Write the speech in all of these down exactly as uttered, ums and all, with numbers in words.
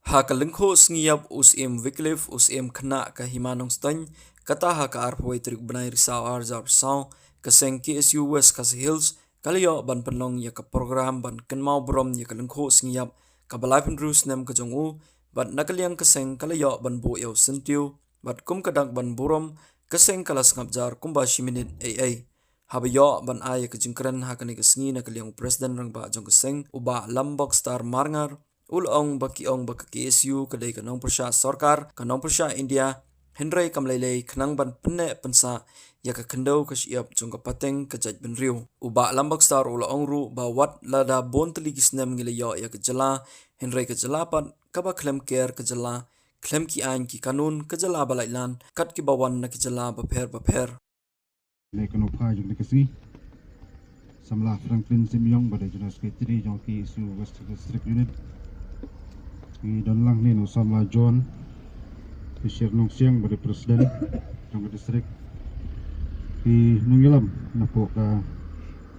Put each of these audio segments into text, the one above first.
Ha ka lyngkhuh sngi ïap u Syiem Wycliffe, u Syiem khynnah ka Hima Nongstoiñ, kata ha ka arphew tarik bnai Risaw ar hajar arphew saw, ka seng K S U West Khasi Hills ka la ïoh ban pynlong ïa ka program ban kynmaw burom ïa ka lyngkhuh sngi ïap kaba laiphew hynriew snem ka jong u, bad na ka liang ka seng ka la ïoh ban buh ïa u syntiew bad kum ka dak ban burom ka seng ka la sngap jar kumba shi minit ei ei. Haba ïoh ban ai ïa ka jingkren ha kane ka sngi na ka liang u President Rangbah jong ka seng, u Bah Lambok Star Marngar, u la ong ba ki ong ba ka K S U ka dei ka nongpyrshah sorkar, ka nongpyrshah India, hynrei kam lei lei khnang ban pynneh pynsah ïa ka khyndew ka shyiap jong ka pateng ka jaitbynriew. U Bah Lambok Star u la ong ruh ba wat lada bun tylli ki snem ngi la ïoh ïa ka jylla, hynrei ka jylla pat kaba khlem ker ka jylla, khlem ki aiñ ki kanun ka jylla ba laitlan, kat kiba wan na ki jylla bapher bapher. Leh kano pha jong ka sngi. Samla Franklin Simiong ba dei General Secretary jong K S U West District Unit. Ngi don lang ne u Samla John Bishir Nongsiang ba dei President jong ka district. Ki nongïalam na pok ka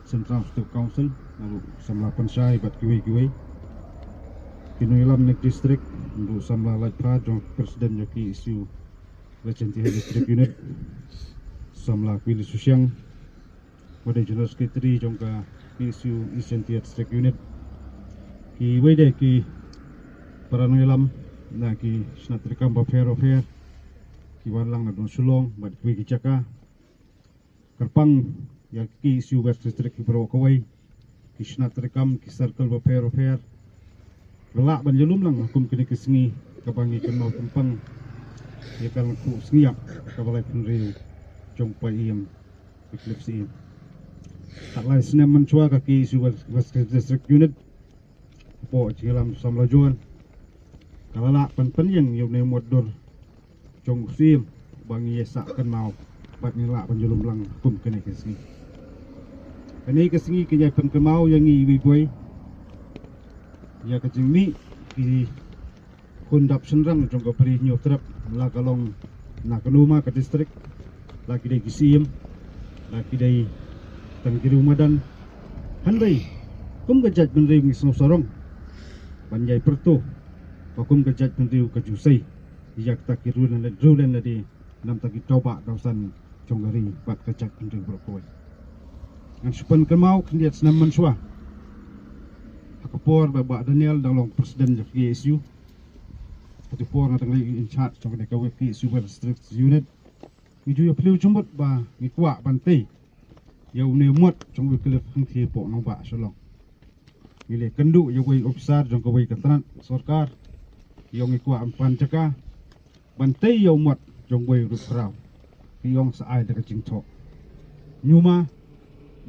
Central State Council, na u Samla Panshai bad kiwei kiwei. Ki nongïalam na district, u Samla Laitphra jong President jong K S U West Jaintia Hills District Unit, Samla Kwili Susiang, ba dei General Secretary jong ka K S U East Jaintia District Unit. Kiwei de ki para nongïalam na ki shnat treikam bapher bapher, ki wan lang na don Shillong bad kiwei ki jaka. Kyrpang ïa ki K S U West District ki baroh kawei, ki shnat treikam, ki circle bapher bapher, ba lah ban ïalum lang ha kum kine ki sngi kaba ngi kynmaw tympang ïa ka lyngkhuh sngi ïap kaba laiphew hynriew jong u Syiem Wycliffe Syiem. Khatlai snem mynshuwa ka K S U West, West District Unit, hapoh jingïalam Samla John, ka la lah ban pynïeng ïa une u mutdur jong u Syiem ba ngi ïa sah kynmaw bad ngi lah ban ïalum lang ha kum kane ka sngi. Kane ka sngi ka ïai pynkynmaw ïa ngi iwei pa iwei ïa ka jingmih ki khun dap shynrang jong ka Bri Hynñiewtrep, la ka long na kano ma ka district, la ki dei ki syiem, la ki dei tang ki riew madan. Hynrei kum ka jaitbynriew ngi sngewsarong ban ïai pyrto ba kum ka jaitbynriew ka ju sei ïa kata ki riew lyndet, riew lyndet lade, namar ki tawbah tawsan jong ka ri bad ka jaitbynriew baroh kawei. Ngan shu pynkynmaw khyndiat snem mynshuwa, ha ka por ba Bah Daniel dang long President jong ka K S U, ha ka por nga dang long in charge jong kane ka K S U West District Unit, ngi ju ïa phylliew jingmut ba ngi kwah ban tei ïa une u mot jong u Wycliffe hangtei hapoh nongbah Shillong. Ngi la kynduh ïa uwei u ophisar jong kawei ka tnat sorkar, ïa ngi kwah ban pan jaka ban tei ïa u mot jong uwei u riewkhraw. Ki ong sa ai da ka jingthoh. Ñiuma,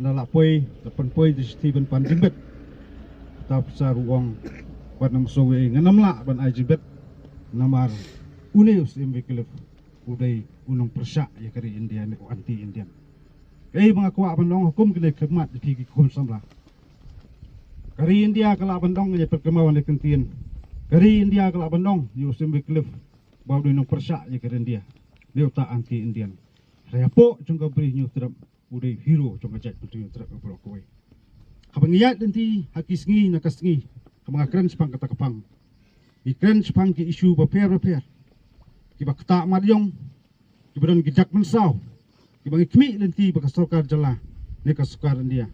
la lah poi, la pynpoi da shithi ban pan jingbit. Uta u ophisar u ong, wat nang sngewsih, ngan ym lah ban ai jingbit. Namar une u Syiem Wycliffe u dei u nongpyrshah ïa ka ri India, ne u anti-Indian. Kaei ba nga kwah ban ong ha kum kine ki khmat ïa phi ki khun samla. Ka ri India ka lah ban ong, ïa pynkynmaw ne kyntien, ka ri India ka lah ban ong ïa u Syiem Wycliffe ba u dei u nongpyrshah ïa ka ri India, ne uta anti-Indian. Hynrei hapoh jong ka Bri Hynñiewtrep u dei u hero jong ka jaitbynriew Hynñiewtrep baroh kawei. Haba ngi ïaid lynti ha ki sngi na ka sngi, haba nga kren shaphang kata ka phang, ngi kren shaphang ki issue bapher bapher, kiba ktah mat ïong, kiba don ki dak mynsaw, kiba ngi khmih lynti ba ka sorkar jylla ne ka sorkar India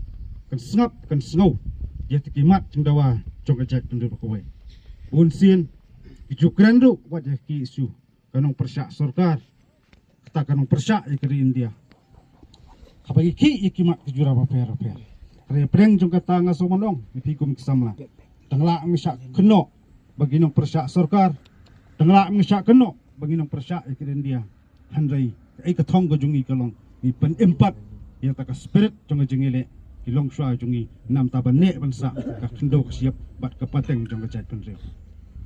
kan sngap, kan sngew ïa kita ki mat jingdawa jong ka jaitbynriew baroh kawei. Bun sien ki ju kren ruh wat ïa ki issue ka nongpyrshah sorkar, kata ka nongpyrshah ïa ka ri India. Haba ngi khih ïa ki mat ki jura bapher bapher, hynrei hapdeng jong kata nga sngewbha ban ong ïa phi kum ki samla, tang lah ngin shah kynnoh ba ngi nongpyrshah sorkar, tang lah ngin shah kynnoh ba ngi nongpyrshah ïa ka ri India, hynrei kaei ka thong ka jong ngi ka long, ngi pynim pat ïa kata ka spirit jong ka jingïaleh ki longshuwa jong ngi, namar ban neh ban sah ka khyndew ka shyiap bad ka pateng jong ka jaitbynriew.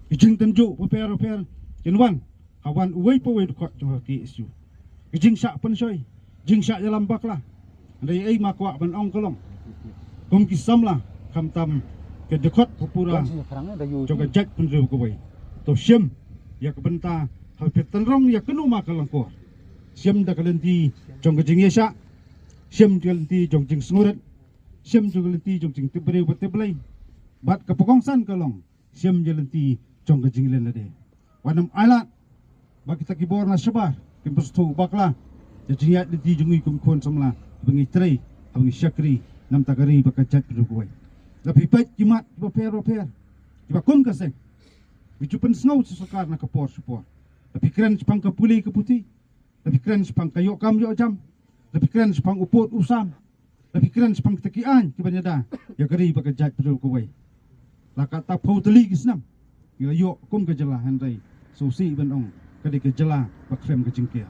Ki jingtynjuh bapher bapher kin wan, ha wan uwei pa uwei u dkhot jong ka K S U. Ki jingshah pynshoi, jingshah ïalam bakla. Hynrei ei ma kwah ban ong ka long, kum ki samla, khamtam ka dkhot ka pura jong ka jaitbynriew kawei, to shim ïa ka bynta, haba phi tynrong ïa kano ma ka lyngkor, shim da ka lynti jong ka jingïaishah, shim da ka lynti jong ka jingsngewrit, shim da ka lynti jong ka jingtip briew bad tip Blei. Bad kaba kongsan ka long, shim da ka lynti jong ka jinglen lade. Wat nym ailad ba kita ki bor na shabar kin pynsthu bakla ïa ka jingïaid lynti jong ngi kum ki khun samla ba ngi trei, ba ngi shakri namar ka ri bad ka jaitbynriew kawei. La phi peit ki mat kiba pher ba pher kiba kum ka seng, ngi ju pynsngew sha sorkar na ka por sha por. La phi kren shaphang ka pule ka puthi, la phi kren shaphang ka ïoh kam ïoh jam, la phi kren shaphang u pud u sam, la phi kren shaphang kita ki aiñ kiban ïada ïa ka ri bad ka jaitbynriew kawei. La katta phew tylli ki snem ngi la ïoh kum ka jylla, hynrei sngewsih ban ong ka dei ka jylla ba khlem ka jingker.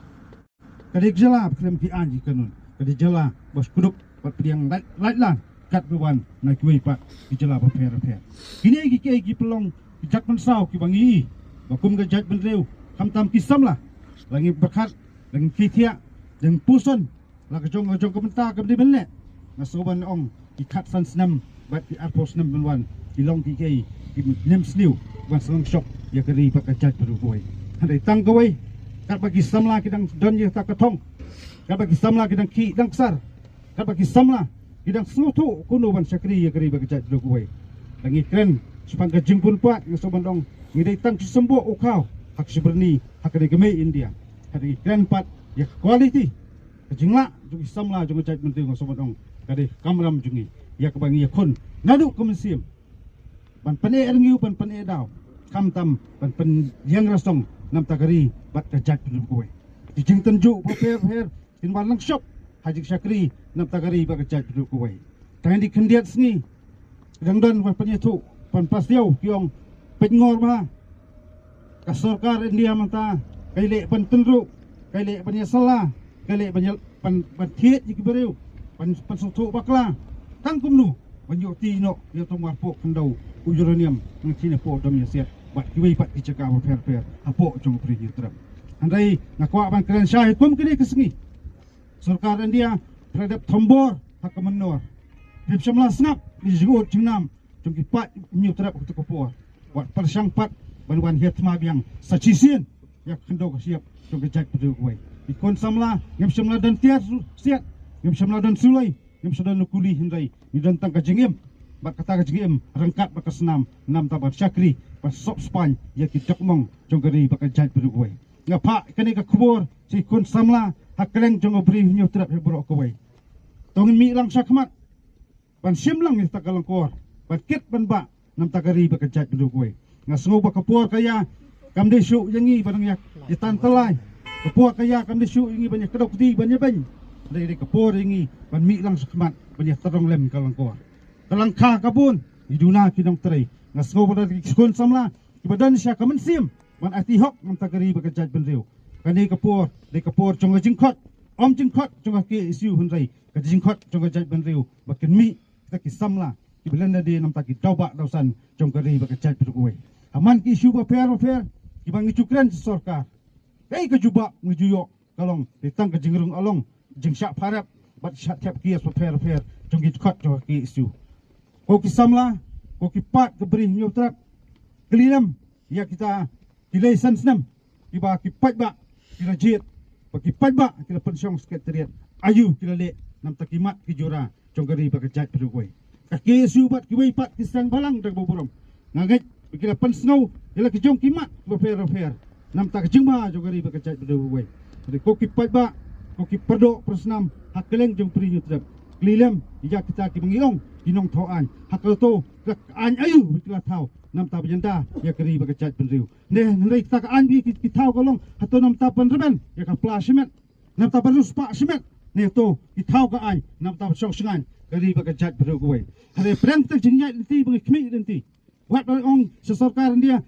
Ka dei ka jylla ba khlem ki aiñ ki kanun. Ka dei ka jylla ba shu kdup bad pdiang lait lait lan katba wan na kiwei pat ki jylla bapher bapher. Kine ki kiei ki pynlong ki jait mynsaw kiba ngi i ba kum ka jaitbynriew, khamtam ki samla, la ngi pyrkhat, la ngi khie thiah, la ngi puson, la ka jong ka jong ka bynta kam dei ban leh. Nga sngewbha ban ong ki khatsan snem bad ki arphew snem ban wan ki long ki kiei ki nem sniew ban sngewshoh ïa ka ri bad ka jaitbynriew kawei. Hynrei tang kawei, katba ki samla ki dang don ïa kata ka thong, katba ki samla ki dang khih dang ksar, katba ki samla ki dang sngewthuh kumno ban shakri ïa ka ri bad ka jaitbynriew kawei. La ngi kren shaphang ka jingbun paid, nga sngewbha ban ong ngi dei tang ki symboh u khaw ha ka shi byrni ha kane ka mei India. Hynrei ngi kren pat ïa ka quality, ka jinglah jong ki samla jong ka jaitbynriew, nga sngewbha ban ong ka dei ka kamram jong ngi ïa kaba ngi ïakhun naduh ka mynsiem ban pyneh rngiew, ban pyneh daw, khamtam ban pynïeng rasong namar ka ri bad ka jaitbynriew kawei. Ki jingtynjuh bapher bapher kin wan lang shop ha jingshakri namar ka ri bad ka jaitbynriew kawei. Tang kine khyndiat sngi dang don ban pynïathuh, ban pasiaw, ki ong peit ngor bha. Ka sorkar India mynta ka leh ban tynruh, ka leh ban ïasylla, ka leh ban ïa, ban, ban thied ïa ki briew, ban, ban sngewthuh bakla. Tang kumno ban ïoh ti noh ïa tang marpoh khyndew u uranium nang chine poh dom ïa siat bad kiwei pat ki jaka bapher bapher hapoh jong ka Bri Hynñiewtrep. Hynrei nga kwah ban kren shai kum kine ki sngi. Sorkar India phi la dep thombor ha ka mynnor. Phim shym la sngap ïa ki jingud jingnam jong ki paid Hynñiewtrep ha kato ka por. Wat pyrshang pat ban wan hiar thma biang sa shisien ïa ka khyndew ka shyiap jong ka jaitbynriew kawei. Ki khun samla ngim shym la don tiar siat, ngim shym la don suloi, ngim shym don kuli, hynrei ngi don tang ka jingim. Bad kata ka jingim ryngkat bad ka snam namar ban shakri, ban sop spaiñ ïa ki dokmong jong ka ri bad ka jaitbynriew kawei. Nga phah kane ka khubor sha ki khun samla ha kylleng jong ka Bri Hynñiewtrep hi baroh kawei. To ngin mih lang shakhmat ban shim lang ïa kata ka lyngkor, ban kit ban bah namar ka ri bad ka jaitbynriew kawei. Nga sngew ba ka por ka ïa kam dei shuh ïa ngi ban ïa, ïa tan tylli. Ka por ka ïa kam dei shuh ïa ngi ban ïa kdew kti, ban ïa beiñ. Dei, dei ka por ïa ngi ban mih lang shakhmat ban ïa tyrong lem ka lyngkor. Ka lyngkha ka bun, ngi duna ki nongtrei. Nga sngew ba ki khun samla kiba don sha ka mynsiem ban aiti hok namar ka ri bad ka jaitbynriew. Kane ka por dei ka por jong ka jingkhot, ym jingkhot jong ka K S U hynrei ka jingkhot jong ka jaitbynriew ba kin mih kita ki samla kiba len lade namar ki daw bah daw san jong ka ri bad ka jaitbynriew kawei. Ha man ki issue bapher bapher kiba ngi ju kren sha sorkar, kaei ka jubab ngi ju ïoh? Ka long dei tang ka jingrung along, jingshah pharep bad shah thep ki ïa bapher bapher jong ki dkhot jong ka K S U. Ko ki samla, ko ki paid ka Bri Hynñiewtrep, kylli lem ïa kita ki lai san snem kiba ki paidbah ki la jied, ba ki paidbah ki la pynshong Secretariat, aïu ki la leh namar ki mat ki jura jong ka ri bad ka jaitbynriew kawei. Ka K S U bad kiwei pat ki seng bhalang da kaba burom, nga ngeit ba ki la pynsngew ïa la ki jong ki mat bapher bapher namar ka jingbha jong ka ri bad ka jaitbynriew kawei. Hynrei ko ki paidbah, ko ki pyrdoh pyrsnam ha kylleng jong Bri Hynñiewtrep, kylli lem ïa kita kiba ngi ong ki nongthaw aiñ, ha kato ka aiñ aïu ba ki la thaw namar ban ïada ïa ka ri bad ka jaitbynriew? Ne hynrei kita ka aiñ ba ki, ki thaw ka long hato namar ban rben ïa ka pla shimet, namar ban riewspah shimet? Ne to ki thaw ka aiñ namar ban shong shngaiñ ka ri bad ka jaitbynriew kawei? Hynrei pyrshang kita ki jingïaid lynti ba ngi khmih lynti. Wat ban ong sha sorkar India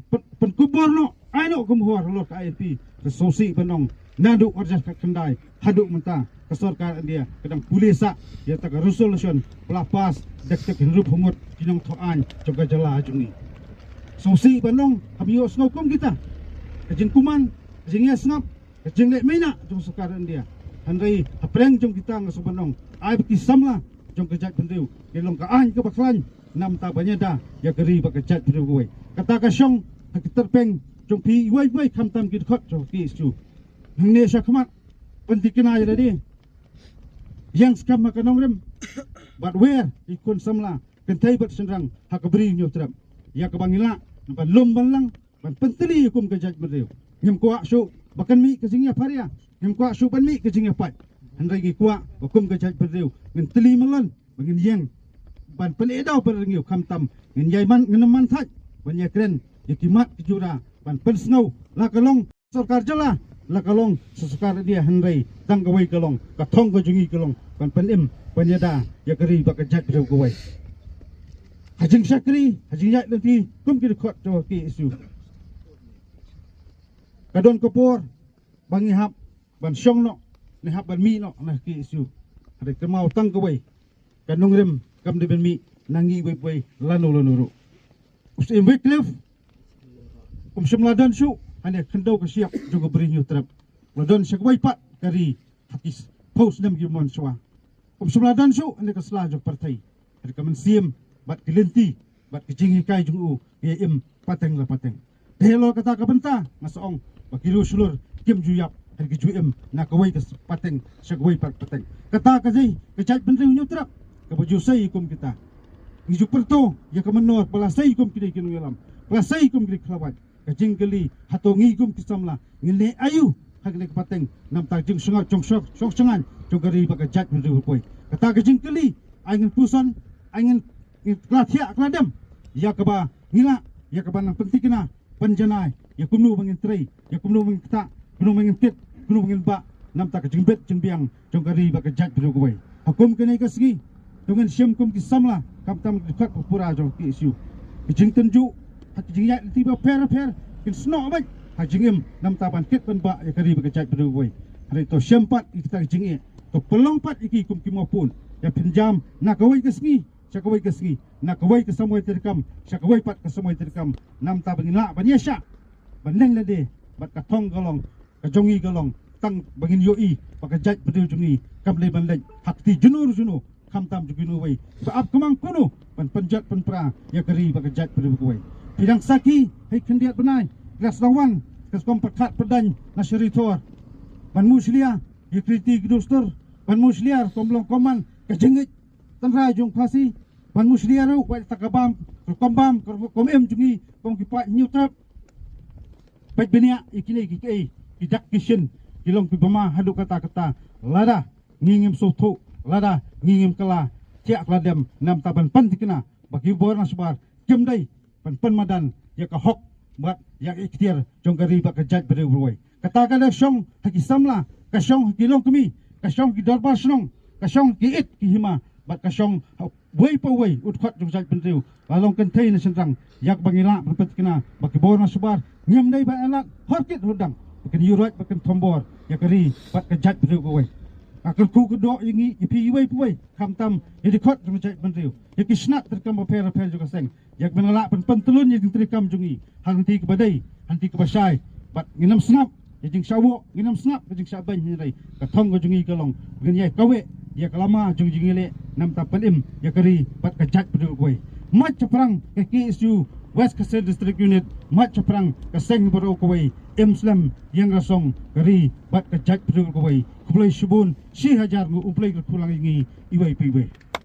pyn, pynkup bor noh, ai noh ka mohor halor ka I L P. Ka sngewsih ban ong naduh arhajar khatkhyndai haduh mynta ka sorkar India ka dang pule sah ïa kata ka resolution ba la pass da kita ki hynriewphew ngut ki nongthaw aiñ jong ka jylla jong ngi. Sngewsih ban ong haba ïohsngew kum kita ka jingkuman, ka jingïasngap, ka jingleh mynta jong sorkar India. Hynrei hapdeng jong kita nga sngewbha ban ong, ai ba ki samla jong ka jaitbynriew ki long ka aiñ kaba khlaiñ namar ban ïada ïa ka ri bad ka jaitbynriew kawei. Kata ka shong ha ki tyrpeng jong phi iwei iwei, khamtam ki dkhot jong ka K S U. Hangne shakhmat, pynthikna ïa lade, ïeng skhem ha ka nongrim bad wer ïa ki khun samla, kynthei bad shynrang ha ka Bri Hynñiewtrep, ïa kaba ngi lah ban lum ban lang, ban pyntylli kum ka jaitbynriew. Ngim kwah shuh ba kan mih ka jingïapharia, ngim kwah shuh ban mih ka jingïapait. Hynrei ngi kwah ba kum ka jaitbynriew ngin tylli malan, ba ngin ïeng ban pynïaid daw pynrngiew, khamtam ngin ïai man, ngin man thait ban ïakren ïa ki mat ki jura ban pynsngew, la ka long sorkar jylla, la ka long sorkar India, hynrei tang kawei ka long, ka thong ka jong ngi ka long ban pynim, ban ïada ïa ka ri bad ka jaitbynriew kawei. Ha jingshakri, ha jingïaid lynti kum ki dkhot jong ka K S U, ka don ka por ba ngi hap ban shong noh, ngi hap ban mih noh na ka K S U. Hynrei kynmaw tang kawei, ka nongrim kam dei ban mih na ngi iwei pa iwei lano lano ruh. U Syiem Wycliffe um shym la don shuh ha kane ka khyndew ka shyiap jong ka Bri Hynñiewtrep. La don sha kawei pat ka ri ha ki phew snem ki mon shuwa. Um shym la don shuh ha kane ka sla jong ka pyrthei. Hynrei ka mynsiem bad ka lynti bad ka jinghikai jong u ka ïa im pateng la pateng. Te halor kata ka bynta nga sa ong ba ki riew shlur kim ju ïap, hynrei ki ju im na kawei ka pateng sha kawei pat pateng. Kata ka dei ka jaitbynriew Hynñiewtrep kaba ju sei kum kita. Ngi ju pyrto ïa ka mynnor ba la sei kum kine ki nongïalam, ba la sei kum kine ki khlawait. Ka jingkylli, hato ngi kum ki samla ngin leh aïu ha kane ka pateng namar ka jingsngewsynei jong shong, shong shngaiñ jong ka ri bad ka jaitbynriew kawei? Kata ka jingkylli ai ngin puson, ai ngin, ngin kylla thiah kylla dem ïa kaba ngi lah, ïa kaba nang pynthikna, pynjanai ïa kumno ba ngin trei, ïa kumno ba ngin ktah, kumno ba ngin kit, kumno ba ngin bah namar ka jingbit jingbiang jong ka ri bad ka jaitbynriew kawei. Ha kum kane ka sngi, to ngin shim kum ki samla, khamtam ki dkhot pura jong ka K S U, ki jingtynjuh ha ki jingïaid lynti bapher bapher kin snoh beit ha jingim namar ban kit ban bah ïa ka ri bad ka jaitbynriew kawei. Hynrei to shim pat ïa kita ki jingeh, to pynlong pat ïa ki kum ki mawpud, ïa pynjam na kawei ka sngi sha kawei ka sngi, na kawei ka samoi treikam sha kawei pat ka samoi treikam, namar ba ngin lah ban ïashah, ban leng lade bad ka thong ka long, ka jong ngi ka long, tang ba ngin ïohi ba ka jaitbynriew jong ngi kam dei ban leit ha kti juno juno, khamtam jong kino wei ba ap ka mang kuno ban pynjot pynpra ïa ka ri bad ka jaitbynriew kawei. Phi dang sakhi, hei khyndiat bnai, klas dang wan, ka skom pyrkhat pyrdaiñ na shari thor, ban mushlia ïa ki riti ki dustur, ban mushlia rukom long rukom man, ka jingngeit tynrai jong Khasi, ban mushlia ruh wat ta ka bam, ka rukom bam, ka rukom im jong ngi kum ki paid Hynñiewtrep. Peit bniah ïa kine ki, ki, ki dak ki shin ki long kiba ma haduh katta katta. Lada ngi ngim sngewthuh, lada ngi ngim kylla thiah kylla dem namar ban pynthikna ba ki bor na shabar kim dei ban pynmadan ïa ka hok bad ïa ka ikhtiar jong ka ri bad ka jaitbynriew kawei. Kata ka dei shong ha ki samla, ka shong ha ki longkmie, ka shong ha ki dorbar shnong, ka shong ha ki it ki hima bad ka shong ha uwei pa uwei u dkhot jong ka jaitbynriew, la long kynthei ne shynrang, ïa kaba ngi lah ban pynthikna ba ki bor na shabar ngim dei ban ailad hor kit hor dang, ba kin ïuhroit, ba kin thombor ïa ka ri bad ka jaitbynriew kawei. Nga kyrkhu kyrdoh ïa ngi, ïa phi iwei pa iwei, khamtam ïa ki dkhot jong ka jaitbynriew, ïa ki shnat treikam bapher bapher jong ka seng, ïa kaba ngin lah ban pyntylun ïa ka jingtreikam jong ngi ha ka lynti kaba dei, ha ka lynti kaba shai. Bad ngin ym sngap ïa ka jingshah woh, ngin ym sngap ïa ka jingshah beiñ, hynrei ka thong ka jong ngi ka long ba ngin ïai kaweh ïa ka lama jong ka jingïaleh namar ban pynim ïa ka ri bad ka jaitbynriew kawei. Mat shaphrang ka K S U West Khasi District Unit, mat shaphrang ka seng baroh kawei, im slem ïa ka song ka ri bad ka jaitbynriew kawei. Khublei shibun, shi hajar nguh U Blei un kyrkhu lang ïa ngi iwei pa iwei.